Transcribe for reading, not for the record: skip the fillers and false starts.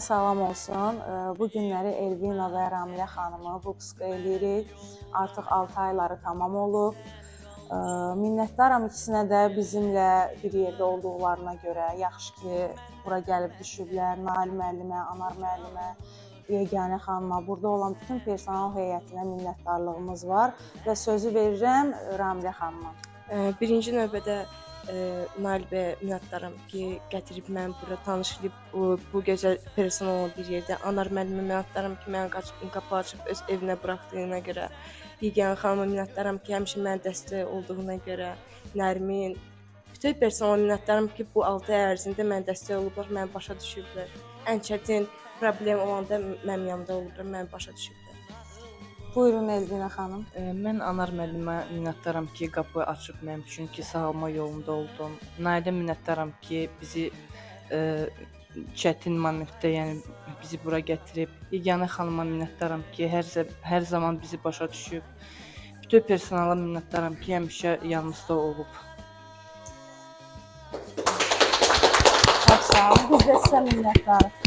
Salam olsun. Bu günləri Elvina və Ramilə xanımı vupsk eləyirik. Artıq 6 ayları tamam olub. Minnətdaram ikisinə də bizimlə bir yerdə olduqlarına görə. Yaxşı ki, bura gəlib düşüblər. Nail müəllimə, Anar müəllimə, Yeganə xanıma, burada olan bütün personal heyətinə minnətdarlığımız var və sözü verirəm Ramilə xanıma. Birinci növbədə Nail bəyə minnətdaram ki, gətirib məni bura tanış edib bu gözəl personalla bir yerdə. Anar müəllimə minnətdaram ki, məni qapı açıb öz evinə buraxdığına görə. Yeganə xanıma minnətdaram ki, həmişə mənə dəstək olduğuna görə. Nərmin, bütün personala minnətdaram ki, bu 6 ay ərzində mənə dəstək olublar, məni başa düşüblər. Ən çətin problem olanda mənim yanımda olublar, məni başa düşüblər. Buyurun Elvina xanım. Mən Anar müəllimə minnətdaram ki, qapı açıb mənim üçün ki, sağalma yolunda oldum. Nailə minnətdaram ki, bizi çətin momentdə, yəni bizi bura gətirib. Yeganə xanıma minnətdaram ki, hər zaman bizi başa düşüb. Bütün personala minnətdaram ki, həmişə yanımızda olub. Çox sağ olun. Biz də sizə minnətdarıq.